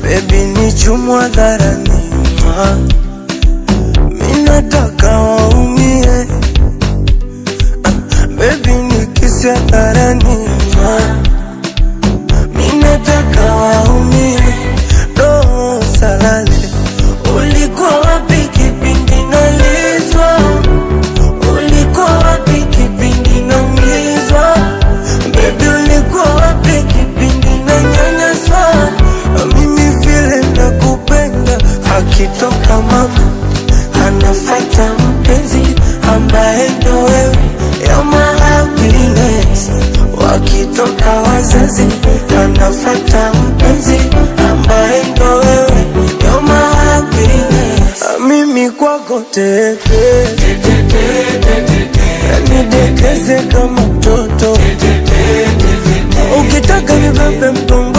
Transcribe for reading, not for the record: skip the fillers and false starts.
Baby ni chumwa dharani, mimi nataka waumie. Baby ni kisi hadharani, mimi nataka waumie. No salale, ulikuwa wapi kipindi nalizwa? Ulikuwa wapi kipindi naumizwa? Baby ulikuwa wapi kipindi nanyanyaswa? Mimi vile nakupenda, akitoka mama anafuata mpenzi ambaye ndo wewe, you're my happiness. Wakitoka wazazi anafuata mpenzi ambaye ndo wewe, you're my happiness. Mimi kwako teke, nidekeze kama mtoto, ukitaka nibebe mgongo.